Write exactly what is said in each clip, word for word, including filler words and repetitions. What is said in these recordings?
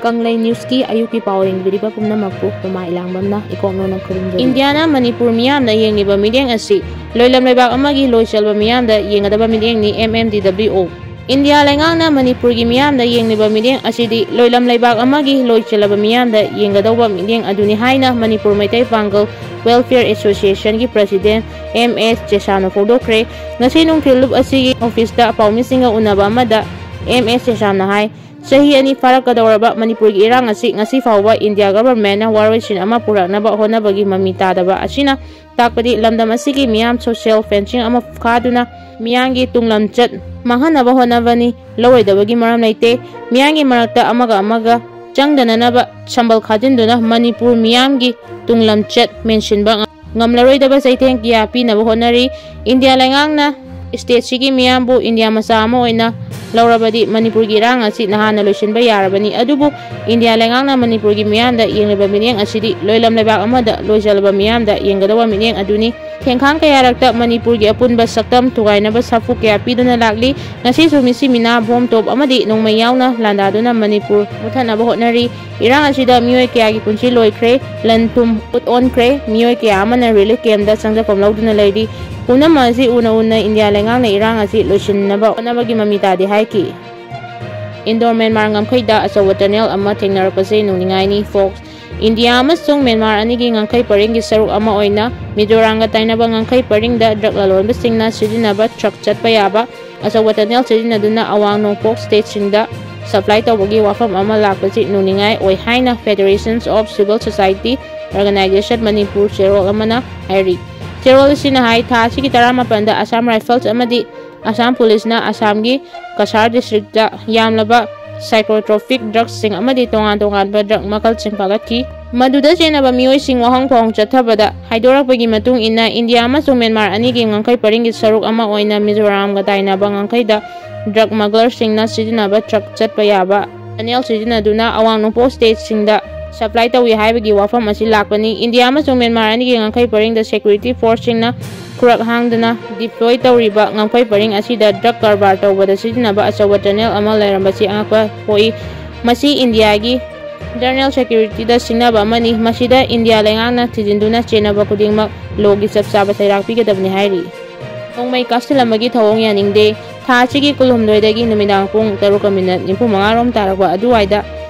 ꯀꯪꯂꯩ ꯅ꯭ꯌꯨꯁꯀꯤ ꯑꯌꯨꯛꯀꯤ ꯄꯥꯎ ꯌꯦꯡꯕꯤꯔꯤꯕ ꯄꯨꯝꯅꯃꯛꯄꯨ ꯄꯃꯥ ꯏꯂꯥꯡꯕꯝꯅ ꯏꯀꯣꯛꯅꯣꯅ ꯈꯨꯔꯨꯝꯖꯔꯤ꯫ ꯏꯟꯗꯤꯌꯥꯅ ꯃꯅꯤꯄꯨꯔ ꯃꯤꯌꯥꯝꯅ ꯌꯦꯡꯂꯤꯕ ꯃꯤꯠꯌꯦꯡ ꯑꯁꯤ ꯂꯣꯏꯂꯝ ꯂꯩꯕꯥꯛ ꯑꯃꯒꯤ ꯂꯣꯏ ꯆꯦꯜꯕ ꯃꯤꯌꯥꯝꯗ ꯌꯦꯡꯒꯗꯕ ꯃꯤꯠꯌꯦꯡꯅꯤ, M M D W O꯫ India ꯂꯩꯉꯥꯛꯅ ꯃꯅꯤꯄꯨꯔꯒꯤ ꯃꯤꯌꯥꯝꯗ ꯌꯦꯡꯂꯤꯕ ꯃꯤꯠꯌꯦꯡ ꯑꯁꯤꯗꯤ ꯂꯣꯏꯂꯝ ꯂꯩꯕꯥꯛ ꯑꯃꯒꯤ ꯂꯣꯏ ꯆꯦꯜꯂꯕ ꯃꯤꯌꯥꯝꯗ ꯌꯦꯡꯒꯗꯧꯕ ꯃꯤꯠꯌꯦꯡ ꯑꯗꯨꯅꯤ ꯍꯥꯏꯅ ꯃꯅꯤꯄꯨꯔ ꯃꯩꯇꯩ ꯄꯥꯡꯒꯜ Welfare Associationꯒꯤ President M S ꯆꯦꯁꯥꯝꯅ ꯐꯣꯡꯗꯣꯛꯈ꯭ꯔꯦ꯫ ꯉꯁꯤ ꯅꯨꯡꯊꯤꯜ ꯂꯨꯞ ꯑꯁꯤꯒꯤ ꯑꯣꯐꯤꯁꯇ ꯄꯥꯎꯃꯤꯁꯤꯡꯒ ꯎꯅꯕ ꯑꯃꯗ M S ꯆꯦꯁꯥꯝꯅ ꯍꯥꯏ, ꯆꯍꯤ ꯑꯅꯤ ꯐꯥꯔꯛꯀꯗꯧꯔꯕ ꯃꯅꯤꯄꯨꯔꯒꯤ ꯏꯔꯥꯡ ꯑꯁꯤ ꯉꯁꯤ ꯐꯥꯎꯕ ꯏꯟꯗꯤꯌꯥ ꯒꯚꯔꯟꯃꯦꯟꯠꯅ ꯋꯥꯔꯣꯏꯁꯤꯟ ꯑꯃ ꯄꯨꯔꯛꯅꯕ ꯍꯣꯠꯅꯕꯒꯤ ꯃꯃꯤ ꯇꯥꯗꯕ ꯑꯁꯤꯅ ꯇꯥꯛꯄꯗꯤ ꯂꯝꯗꯝ ꯑꯁꯤꯒꯤ ꯃꯤꯌꯥꯝ ꯁꯣꯁꯤꯌꯦꯜ ꯐꯦꯟꯁꯤꯡ ꯑꯃ ꯈꯥꯗꯨꯅ ꯃꯤꯌꯥꯝꯒꯤ ꯇꯨꯡꯂꯝꯆꯠ ꯃꯥꯡꯍꯟꯅꯕ ꯍꯣꯠꯅꯕꯅꯤ꯫ ꯂꯧꯔꯣꯏꯗꯕꯒꯤ ꯃꯔꯝ ꯂꯩꯇꯦ꯫ ꯃꯤꯌꯥꯝꯒꯤ ꯃꯔꯛꯇ ꯑꯃꯒ ꯑꯃꯒ ꯆꯪꯗꯅꯅꯕ ꯁꯝꯕꯜ ꯈꯥꯖꯤꯟꯗꯨꯅ ꯃꯅꯤꯄꯨꯔ ꯃꯤꯌꯥꯝꯒꯤ ꯇꯨꯡꯂꯝꯆꯠ ꯃꯦꯟꯁꯤꯟꯕ ꯉꯝꯂꯔꯣꯏꯗꯕ ꯆꯩꯊꯦꯡ ꯀꯌꯥ ꯄꯤꯅꯕ ꯍꯣꯠꯅꯔꯤ꯫ ꯏꯟꯗꯤꯌꯥ ꯂꯩꯉꯥꯛꯅ ꯁ꯭ꯇꯦꯠꯁꯤꯒꯤ ꯃꯤꯌꯥꯝꯕꯨ ꯏꯟꯗꯤꯌꯥ ꯃꯆꯥ ꯑꯃ ꯑꯣꯏꯅ ꯂꯧꯔꯕꯗꯤ ꯃꯅꯤꯄꯨꯔꯒꯤ ꯏꯔꯥꯡ ꯑꯁꯤ ꯅꯍꯥꯟꯅ ꯂꯣꯏꯁꯤꯟꯕ ꯌꯥꯔꯕꯅꯤ꯫ ꯑꯗꯨꯕꯨ ꯏꯟꯗꯤꯌꯥ ꯂꯩꯉꯥꯛꯅ ꯃꯅꯤꯄꯨꯔꯒꯤ ꯃꯤꯌꯥꯝꯗ ꯌꯦꯡꯂꯤꯕ ꯃꯤꯠꯌꯦꯡ ꯑꯁꯤꯗꯤ ꯂꯣꯏꯂꯝ ꯂꯩꯕꯥꯛ ꯑꯃꯗ ꯂꯣꯏꯖꯜꯂꯕ ꯃꯤꯌꯥꯝꯗ ꯌꯦꯡꯒꯗꯧꯕ ꯃꯤꯠꯌꯦꯡ ꯑꯗꯨꯅꯤ꯫ ꯊꯦꯡꯈꯥꯡ ꯀꯌꯥꯔꯛꯇ ꯃꯅꯤꯄꯨꯔꯒꯤ ꯑꯄꯨꯟꯕ ꯁꯛꯇꯝ ꯊꯨꯒꯥꯏꯅꯕ ꯁꯥꯐꯨ ꯀꯌꯥ ꯄꯤꯗꯨꯅ ꯂꯥꯛꯂꯤ꯫ ꯉꯁꯤꯁꯨ ꯃꯤꯁꯤ ꯃꯤꯅꯥ, ꯕꯣꯝ, ꯇꯣꯞ ꯑꯃꯗꯤ ꯅꯣꯡꯃꯩ ꯌꯥꯎꯅ ꯂꯥꯟꯗꯥꯗꯨꯅ ꯃꯅꯤꯄꯨꯔ ꯃꯨꯠꯊꯠꯅꯕ ꯍꯣꯠꯅꯔꯤ꯫ ꯏꯔꯥꯡ ꯑꯁꯤꯗ ꯃꯤꯑꯣꯏ ꯀꯌꯥꯒꯤ ꯄꯨꯟꯁꯤ ꯂꯣꯏꯈ꯭ꯔꯦ, ꯂꯟ ꯊꯨꯝ ꯎꯠ ꯑꯣꯟꯈ꯭ꯔꯦ, ꯃꯤꯑꯣꯏ ꯀꯌꯥ ꯑꯃꯅ ꯔꯤꯂꯤꯐ ꯀꯦꯝꯞꯇ ꯆꯪꯖꯐꯝ ꯂꯧꯗꯨꯅ ꯂꯩꯔꯤ꯫ ꯄꯨꯝꯅꯃꯛ ꯑꯁꯤ ꯎꯅ ꯎꯅ ꯏꯟꯗꯤꯌꯥ ꯂꯩꯉꯥꯛꯅ ꯏꯔꯥꯡ ꯑꯁꯤ ꯂꯣꯏꯁꯤꯟꯅꯕ ꯍꯣꯠꯅꯕꯒꯤ ꯃꯃꯤ ꯇꯥꯗꯦ ꯍꯥꯏꯈꯤ꯫ ꯏꯟꯗꯣꯔ ꯃ꯭ꯌꯥꯟꯃꯥꯔ ꯉꯝꯈꯩꯗ ꯑꯆꯧꯕ ꯇꯅꯦꯜ ꯑꯃ ꯊꯦꯡꯅꯔꯛꯄꯁꯦ ꯅꯣꯛꯅꯤꯡꯉꯥꯏꯅꯤ꯫ ꯐꯣꯛꯁ꯫ ꯏꯟꯗꯤꯌꯥ ꯑꯃꯁꯨꯡ ꯃ꯭ꯌꯥꯟꯃꯥꯔ ꯑꯅꯤꯒꯤ ꯉꯝꯈꯩ ꯄꯔꯤꯡꯒꯤ ꯁꯔꯨꯛ ꯑꯃ ꯑꯣꯏꯅ ꯃꯤꯖꯣꯔꯥꯝꯒ ꯇꯥꯏꯅꯕ ꯉꯝꯈꯩ ꯄꯔꯤꯡꯗ ꯗ꯭ꯔꯒ ꯂꯂꯣꯟꯕꯁꯤꯡꯅ ꯁꯤꯖꯤꯟꯅꯕ ꯇ꯭ꯔꯛ ꯆꯠꯄ ꯌꯥꯕ ꯑꯆꯧꯕ ꯇꯅꯦꯜ ꯁꯤꯖꯤꯟꯅꯗꯨꯅ ꯑꯋꯥꯡ ꯅꯣꯡꯄꯣꯛ ꯁ꯭ꯇꯦꯠꯁꯤꯡꯗ ꯁꯄ꯭ꯂꯥꯏ ꯇꯧꯕꯒꯤ ꯋꯥꯐꯝ ꯑꯃ ꯂꯥꯛꯄꯁꯤ ꯅꯣꯛꯅꯤꯡꯉꯥꯏ ꯑꯣꯏ ꯍꯥꯏꯅ Federations of Civil Society Organization Manipur ꯆꯦꯔꯣꯜ ꯑꯃꯅ ꯍꯥꯏꯔꯤ꯫ ꯆꯦꯔꯣꯜ ꯑꯁꯤꯅ ꯍꯥꯏ, ꯊꯥ ꯑꯁꯤꯒꯤ ꯇꯔꯥꯃꯥꯄꯟꯗ ꯑꯁꯥꯝ ꯔꯥꯏꯐꯜꯁ ꯑꯃꯗꯤ ꯑꯁꯥꯝ ꯄꯨꯂꯤꯁꯅ ꯑꯁꯥꯝꯒꯤ ꯀꯁꯥꯔ ꯗꯤꯁꯇ꯭ꯔꯤꯛꯇ ꯌꯥꯝꯂꯕ psychotropic ꯗ꯭ꯔꯒꯁꯤꯡ ꯑꯃꯗꯤ ꯇꯣꯉꯥꯟ ꯇꯣꯉꯥꯟꯕ ꯗ꯭ꯔꯒ ꯃꯈꯜꯁꯤꯡ ꯐꯥꯒꯠꯈꯤ꯫ ꯃꯗꯨꯗ ꯆꯦꯟꯅꯕ ꯃꯤꯑꯣꯏꯁꯤꯡ ꯋꯥꯍꯪ ꯈꯣꯡ ꯆꯠꯊꯕꯗ ꯍꯥꯏꯗꯣꯔꯛꯄꯒꯤ ꯃꯇꯨꯡ ꯏꯟꯅ, ꯏꯟꯗꯤꯌꯥ ꯑꯃꯁꯨꯡ ꯃ꯭ꯌꯥꯟꯃꯥꯔ ꯑꯅꯤꯒꯤ ꯉꯝꯈꯩ ꯄꯔꯤꯡꯒꯤ ꯁꯔꯨꯛ ꯑꯃ ꯑꯣꯏꯅ ꯃꯤꯖꯣꯔꯥꯝꯒ ꯇꯥꯏꯅꯕ ꯉꯝꯈꯩꯗ ꯗ꯭ꯔꯒ ꯁ꯭ꯃꯒꯂꯔꯁꯤꯡꯅ ꯁꯤꯖꯤꯟꯅꯕ ꯇ꯭ꯔꯛ ꯆꯠꯄ ꯌꯥꯕ ꯇꯅꯦꯜ ꯁꯤꯖꯤꯟꯅꯗꯨꯅ ꯑꯋꯥꯡ ꯅꯣꯡꯄꯣꯛ ꯁ꯭ꯇꯦꯠꯁꯤꯡꯗ ꯁꯄ꯭ꯂꯥꯏ ꯇꯧꯏ ꯍꯥꯏꯕꯒꯤ ꯋꯥꯐꯝ ꯑꯁꯤ ꯂꯥꯛꯄꯅꯤ꯫ ꯏꯟꯗꯤꯌꯥ ꯑꯃꯁꯨꯡ ꯃ꯭ꯌꯥꯟꯃꯥꯔ ꯑꯅꯤꯒꯤ ꯉꯝꯈꯩ ꯄꯔꯤꯡꯗ ꯁꯦꯀ꯭ꯌꯨꯔꯤꯇꯤ ꯐꯣꯔꯁꯁꯤꯡꯅ ꯈꯨꯔꯛ ꯍꯥꯡꯗꯨꯅ ꯗꯤꯄ꯭ꯂꯣꯏ ꯇꯧꯔꯤꯕ ꯉꯝꯈꯩ ꯄꯔꯤꯡ ꯑꯁꯤꯗ ꯗ꯭ꯔꯒ ꯀꯔꯕꯥꯔ ꯇꯧꯕꯗ ꯁꯤꯖꯤꯟꯅꯕ ꯑꯆꯧꯕ ꯇꯅꯦꯜ ꯑꯃ ꯂꯩꯔꯝꯕꯁꯤ ꯑꯉꯛꯄ ꯄꯣꯛꯏ꯫ ꯃꯁꯤ ꯏꯟꯗꯤꯌꯥꯒꯤ ꯏꯟꯇꯔꯅꯦꯜ ꯁꯦꯀ꯭ꯌꯨꯔꯤꯇꯤꯗ ꯁꯤꯡꯅꯕ ꯑꯃꯅꯤ꯫ ꯃꯁꯤꯗ ꯏꯟꯗꯤꯌꯥ ꯂꯩꯉꯥꯛꯅ ꯊꯤꯖꯤꯟꯗꯨꯅ ꯆꯦꯟꯅꯕ ꯈꯨꯗꯤꯡꯃꯛ ꯂꯣꯒꯤ ꯆꯞ ꯆꯥꯕ ꯆꯩꯔꯥꯛ ꯄꯤꯒꯗꯕꯅꯤ ꯍꯥꯏꯔꯤ꯫ ꯅꯣꯡꯃꯩ ꯀꯥꯞꯁꯤꯜꯂꯝꯕꯒꯤ ꯊꯧꯑꯣꯡ ꯌꯥꯅꯤꯡꯗꯦ꯫ ꯊꯥ ꯑꯁꯤꯒꯤ ꯀꯨꯟꯍꯨꯝꯗꯣꯏꯗꯒꯤ ꯅꯨꯃꯤꯗꯥꯡ ꯄꯨꯡ ꯇꯔꯨꯛꯀ ꯃꯤꯅꯠ ꯅꯤꯐꯨ ꯃꯉꯥ ꯔꯣꯝ ꯇꯥꯔꯛꯄ ꯑꯗꯨꯋꯥꯏꯗ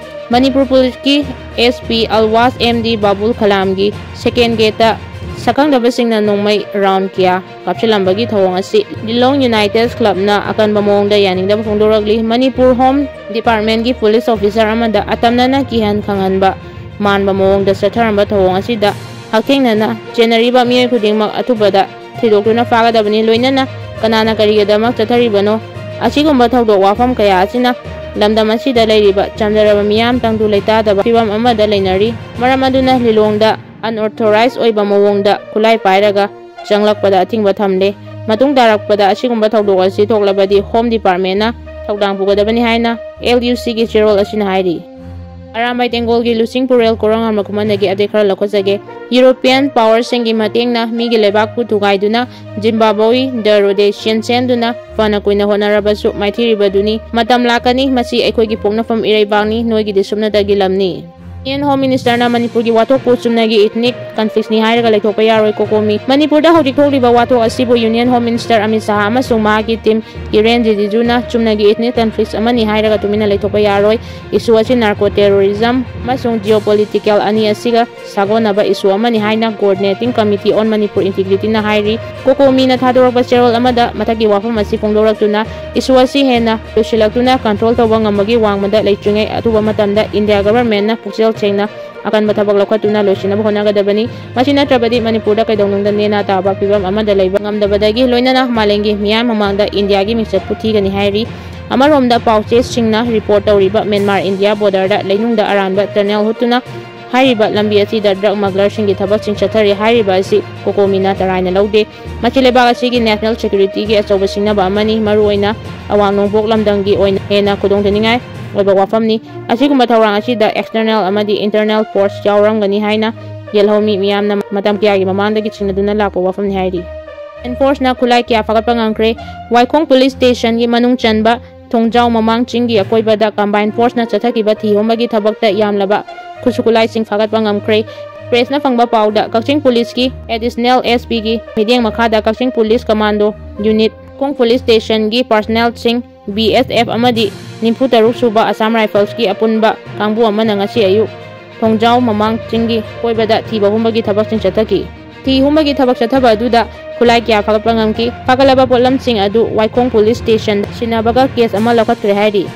ꯃꯅꯤꯄꯨꯔ ꯄꯨꯂꯤꯁꯀꯤ SP ꯑꯜꯋꯥꯁ MD ꯕꯥꯕꯨꯜ ꯀꯂꯥꯝꯒꯤ ꯁꯦꯀꯦꯟ ꯒꯦꯠꯇ ꯁꯛꯈꯪꯗꯕꯁꯤꯡꯅ ꯅꯣꯡꯃꯩ ꯔꯥꯎꯟ ꯀꯌꯥ ꯀꯥꯞꯁꯤꯜꯂꯝꯕꯒꯤ ꯊꯧꯑꯣꯡ ꯑꯁꯤ ꯂꯤꯂꯣꯡ ꯌꯨꯅꯥꯏꯇꯦꯗ ꯀ꯭ꯂꯕꯅ ꯑꯀꯟꯕ ꯃꯑꯣꯡꯗ ꯌꯥꯅꯤꯡꯗꯕ ꯐꯣꯡꯗꯣꯔꯛꯂꯤ꯫ ꯃꯅꯤꯄꯨꯔ ꯍꯣꯝ ꯗꯤꯄꯥꯔꯠꯃꯦꯟꯒꯤ ꯄꯨꯂꯤꯁ ꯑꯣꯐꯤꯁꯥꯔ ꯑꯃꯗ ꯑꯇꯝꯅꯅ ꯀꯤꯍꯟ ꯈꯪꯍꯟꯕ ꯃꯥꯟꯕ ꯃꯑꯣꯡꯗ ꯆꯠꯊꯔꯝꯕ ꯊꯧꯑꯣꯡ ꯑꯁꯤꯗ ꯍꯛꯊꯦꯡꯅꯅ ꯆꯦꯟꯅꯔꯤꯕ ꯃꯤꯑꯣꯏ ꯈꯨꯗꯤꯡꯃꯛ ꯑꯊꯨꯕꯗ ꯊꯤꯗꯣꯛꯇꯨꯅ ꯐꯥꯒꯗꯕꯅꯤ꯫ ꯂꯣꯏꯅꯅ ꯀꯅꯥꯅ ꯀꯔꯤꯒꯤꯗꯃꯛ ꯆꯠꯊꯔꯤꯕꯅꯣ? ꯑꯁꯤꯒꯨꯝꯕ ꯊꯧꯗꯣꯛ ꯋꯥꯐꯝ ꯀꯌꯥ ꯑꯁꯤꯅ ꯂꯝꯗꯝ ꯑꯁꯤꯗ ꯂꯩꯔꯤꯕ ꯆꯝꯖꯔꯕ ꯃꯤꯌꯥꯝ ꯇꯪꯗꯨ ꯂꯩꯇꯥꯗꯕ ꯐꯤꯕꯝ ꯑꯃꯗ ꯂꯩꯅꯔꯤ꯫ ꯃꯔꯝ ꯑꯗꯨꯅ ꯂꯤꯂꯣꯡꯗ ꯑꯟꯑꯣꯊꯣꯔꯥꯏꯖ ꯑꯣꯏꯕ ꯃꯑꯣꯡꯗ ꯈꯨꯠꯂꯥꯏ ꯄꯥꯏꯔꯒ ꯆꯪꯂꯛꯄꯗ ꯑꯊꯤꯡꯕ ꯊꯝꯂꯦ꯫ ꯃꯇꯨꯡ ꯇꯥꯔꯛꯄꯗ ꯑꯁꯤꯒꯨꯝꯕ ꯊꯧꯗꯣꯛ ꯑꯁꯤ ꯊꯣꯛꯂꯕꯗꯤ ꯍꯣꯝ ꯗꯤꯄꯥꯔꯠꯃꯦꯟꯅ ꯊꯧꯗꯥꯡ ꯄꯨꯒꯗꯕꯅꯤ ꯍꯥꯏꯅ LUCꯒꯤ ꯆꯦꯔꯣꯜ ꯑꯁꯤꯅ ꯍꯥꯏꯔꯤ꯫ ꯑꯔꯥꯝꯕꯥꯏ ꯇꯦꯡꯒꯣꯜꯒꯤ ꯂꯨꯆꯤꯡ ꯄꯨꯔꯦꯜ ꯀꯣꯔꯧꯉꯥꯟꯕ ꯈꯨꯃꯟꯗꯒꯤ ꯑꯇꯦꯛ ꯈꯔ ꯂꯧꯈꯠꯆꯒꯦ꯫ ꯌꯨꯔꯣꯄꯤꯌꯟ ꯄꯥꯋꯔꯁꯤꯡꯒꯤ ꯃꯇꯦꯡꯅ ꯃꯤꯒꯤ ꯂꯩꯕꯥꯛꯄꯨ ꯊꯨꯒꯥꯏꯗꯨꯅ ꯖꯤꯝꯕꯥꯕꯋꯤ, ꯗ ꯔꯣꯗꯦꯁꯤꯌꯟ ꯁꯦꯝꯗꯨꯅ ꯐꯅ ꯀꯨꯏꯅ ꯍꯣꯠꯅꯔꯕꯁꯨ ꯃꯥꯏꯊꯤꯔꯤꯕꯗꯨꯅꯤ꯫ ꯃꯇꯝ ꯂꯥꯛꯀꯅꯤ, ꯃꯁꯤ ꯑꯩꯈꯣꯏꯒꯤ ꯄꯣꯛꯅꯐꯝ ꯏꯔꯩꯕꯥꯛꯅꯤ, ꯅꯣꯏꯒꯤꯗꯤ ꯁꯨꯞꯅꯇꯒꯤ ꯂꯝꯅꯤ꯫ ꯏꯟꯗꯤꯌꯟ ꯍꯣꯝ ꯃꯤꯅꯤꯁꯇꯔꯅ ꯃꯅꯤꯄꯨꯔꯒꯤ ꯋꯥꯊꯣꯛꯄꯨ ꯆꯨꯝꯅꯒꯤ ꯏꯊꯅꯤꯛ ꯀꯟꯐ꯭ꯂꯤꯛꯁꯅꯤ ꯍꯥꯏꯔꯒ ꯂꯩꯊꯣꯛꯄ ꯌꯥꯔꯣꯏ꯫ ꯀꯣꯀꯣꯃꯤ꯫ ꯃꯅꯤꯄꯨꯔꯗ ꯍꯧꯖꯤꯛ ꯊꯣꯛꯂꯤꯕ ꯋꯥꯊꯣꯛ ꯑꯁꯤꯕꯨ union home minister Amit Shah ꯑꯃꯁꯨꯡ ꯃꯍꯥꯛꯀꯤ ꯇꯤꯝ ꯀꯤꯔꯦꯟ ꯔꯤꯖꯤꯖꯨꯅ ꯆꯨꯝꯅꯒꯤ ꯏꯊꯅꯤꯛ ꯀꯟꯐ꯭ꯂꯤꯛꯁ ꯑꯃꯅꯤ ꯍꯥꯏꯔꯒ ꯇꯨꯃꯤꯟꯅ ꯂꯩꯊꯣꯛꯄ ꯌꯥꯔꯣꯏ꯫ ꯏꯁꯨ ꯑꯁꯤ ꯅꯥꯔꯀꯣ ꯇꯦꯔꯣꯔꯤꯖꯝ ꯑꯃꯁꯨꯡ ꯖꯤꯑꯣꯄꯣꯂꯤꯇꯤꯀꯦꯜ ꯑꯅꯤ ꯑꯁꯤꯒ ꯁꯥꯒꯣꯟꯅꯕ ꯏꯁꯨ ꯑꯃꯅꯤ ꯍꯥꯏꯅ Coordinating Committee on Manipur Integrityꯅ ꯍꯥꯏꯔꯤ꯫ ꯀꯣꯀꯣꯃꯤꯅ ꯊꯥꯗꯣꯔꯛꯄ ꯆꯦꯔꯣꯜ ꯑꯃꯗ ꯃꯊꯛꯀꯤ ꯋꯥꯐꯝ ꯑꯁꯤ ꯐꯣꯡꯗꯣꯔꯛꯇꯨꯅ, ꯏꯁꯨ ꯑꯁꯤ ꯍꯦꯟꯅ ꯂꯨꯁꯤꯜꯂꯛꯇꯨꯅ ꯀꯟꯇ꯭ꯔꯣꯜ ꯇꯧꯕ ꯉꯝꯕꯒꯤ ꯋꯥꯡꯃꯗ ꯂꯩꯇ꯭ꯔꯤꯉꯩ ꯑꯊꯨꯕ ꯃꯇꯝꯗ ꯏꯟꯗꯤꯌꯥ ꯒꯚꯔꯟꯃꯦꯟꯠꯅ ꯄꯨꯛꯆꯦꯜ ꯁꯦꯡꯅ ꯑꯀꯟꯕ ꯊꯕꯛ ꯂꯧꯈꯠꯇꯨꯅ ꯂꯣꯏꯁꯤꯟꯅꯕ ꯍꯣꯠꯅꯒꯗꯕꯅꯤ꯫ ꯃꯁꯤ ꯅꯠꯇ꯭ꯔꯕꯗꯤ ꯃꯅꯤꯄꯨꯔꯗ ꯀꯩꯗꯧꯅꯨꯡꯗ ꯅꯦꯅꯥ ꯇꯥꯕ ꯐꯤꯕꯝ ꯑꯃꯗ ꯂꯩꯕ ꯉꯝꯗꯕꯗꯒꯤ ꯂꯣꯏꯅꯅ ꯃꯥꯂꯦꯝꯒꯤ ꯃꯤꯌꯥꯝ ꯃꯃꯥꯡꯗ ꯏꯟꯗꯤꯌꯥꯒꯤ ꯃꯤꯡꯆꯠꯄꯨ ꯊꯤꯒꯅꯤ ꯍꯥꯏꯔꯤ꯫ ꯑꯃꯔꯣꯝꯗ ꯄꯥꯎꯆꯦꯁꯤꯡꯅ ꯔꯤꯄꯣꯔꯠ ꯇꯧꯔꯤꯕ ꯃ꯭ꯌꯥꯟꯃꯥꯔ ꯏꯟꯗꯤꯌꯥ ꯕꯣꯔꯗꯔꯗ ꯂꯩꯅꯨꯡꯗ ꯑꯔꯥꯟꯕ ꯇꯅꯦꯜ ꯍꯨꯠꯇꯨꯅ ꯍꯥꯏꯔꯤꯕ ꯂꯝꯕꯤ ꯑꯁꯤꯗ ꯗ꯭ꯔꯒ ꯁ꯭ꯃꯒꯂꯔꯁꯤꯡꯒꯤ ꯊꯕꯛꯁꯤꯡ ꯆꯠꯊꯔꯤ ꯍꯥꯏꯔꯤꯕ ꯑꯁꯤ ꯀꯣꯀꯣꯃꯤꯅ ꯇꯔꯥꯏꯅ ꯂꯧꯗꯦ꯫ ꯃꯁꯤ ꯂꯩꯕꯥꯛ ꯑꯁꯤꯒꯤ ꯅꯦꯁꯅꯦꯜ ꯁꯦꯀ꯭ꯌꯨꯔꯤꯇꯤꯒꯤ ꯑꯆꯧꯕ ꯁꯤꯡꯅꯕ ꯑꯃꯅꯤ, ꯃꯔꯨꯑꯣꯏꯅ ꯑꯋꯥꯡ ꯅꯣꯡꯄꯣꯛ ꯂꯝꯗꯝꯒꯤ ꯑꯣꯏꯅ ꯍꯦꯟꯅ ꯈꯨꯗꯣꯡꯊꯤꯅꯤꯡꯉꯥꯏ ꯑꯣꯏꯕ ꯋꯥꯐꯝꯅꯤ꯫ ꯑꯁꯤꯒꯨꯝꯕ ꯊꯧꯔꯥꯡ ꯑꯁꯤꯗ ꯑꯦꯛꯁꯇꯔꯅꯦꯜ ꯑꯃꯗꯤ ꯏꯟꯇꯔꯅꯦꯜ ꯐꯣꯔꯁ ꯌꯥꯎꯔꯝꯒꯅꯤ ꯍꯥꯏꯅ ꯌꯦꯜꯍꯧꯃꯤ ꯃꯤꯌꯥꯝꯅ ꯃꯇꯝ ꯀꯌꯥꯒꯤ ꯃꯃꯥꯡꯗꯒꯤ ꯆꯤꯡꯅꯗꯨꯅ ꯂꯥꯛꯄ ꯋꯥꯐꯝꯅꯤ ꯍꯥꯏꯔꯤ꯫ ꯑꯦꯟꯐꯣꯔꯁꯅ ꯈꯨꯠꯂꯥꯏ ꯀꯌꯥ ꯐꯥꯒꯠꯄ ꯉꯝꯈ꯭ꯔꯦ꯫ ꯋꯥꯏꯈꯣꯡ ꯄꯨꯂꯤꯁ ꯁ꯭ꯇꯦꯁꯟꯒꯤ ꯃꯅꯨꯡ ꯆꯟꯕ ꯊꯣꯡꯖꯥꯎ ꯃꯃꯥꯡ ꯆꯤꯡꯒꯤ ꯑꯀꯣꯏꯕꯗ combined force ꯅ ꯆꯠꯊꯈꯤꯕ ꯊꯤ ꯍꯨꯝꯕꯒꯤ ꯊꯕꯛꯇ ꯌꯥꯝꯂꯕ ꯈꯨꯠꯁꯨ ꯈꯨꯠꯂꯥꯏꯁꯤꯡ ꯐꯥꯒꯠꯄ ꯉꯝꯈ꯭ꯔꯦ꯫ Press ꯅ ꯐꯪꯕ ꯄꯥꯎꯗ, ꯀꯛꯆꯤꯡ Police ꯀꯤ Additional S P ꯒꯤ ꯃꯤꯠꯌꯦꯡ ꯃꯈꯥꯗ ꯀꯛꯆꯤꯡ Police Commando Unit, ꯋꯥꯏꯈꯣꯡ Police Station ꯒꯤ personnel ꯁꯤꯡ, B S F ꯑꯃꯗꯤ ꯅꯤꯐꯨ ꯇꯔꯨꯛ ꯁꯨꯕ Assam Rifles ꯀꯤ ꯑꯄꯨꯟꯕ ꯀꯥꯡꯕꯨ ꯑꯃꯅ ꯉꯁꯤ ꯑꯌꯨꯛ ꯊꯣꯡꯖꯥꯎ ꯃꯃꯥꯡ ꯆꯤꯡꯒꯤ ꯀꯣꯏꯕꯗ ꯊꯤꯕ ꯍꯨꯝꯕꯒꯤ ꯊꯕꯛꯁꯤꯡ ꯆꯠꯊꯈꯤ꯫ ꯊꯤ ꯍꯨꯝꯕꯒꯤ ꯊꯕꯛ ꯆꯠꯊꯕ ꯑꯗꯨꯗ ꯈꯨꯠꯂꯥꯏ ꯀꯌꯥ ꯐꯥꯒꯠꯄ ꯉꯝꯈꯤ꯫ ꯐꯥꯒꯠꯂꯕ ꯄꯣꯠꯂꯝꯁꯤꯡ ꯑꯗꯨ ꯋꯥꯏꯈꯣꯡ Police Station ꯁꯤꯟꯅꯕꯒ case ꯑꯃ ꯂꯧꯈꯠꯈ꯭ꯔꯦ ꯍꯥꯏꯔꯤ꯫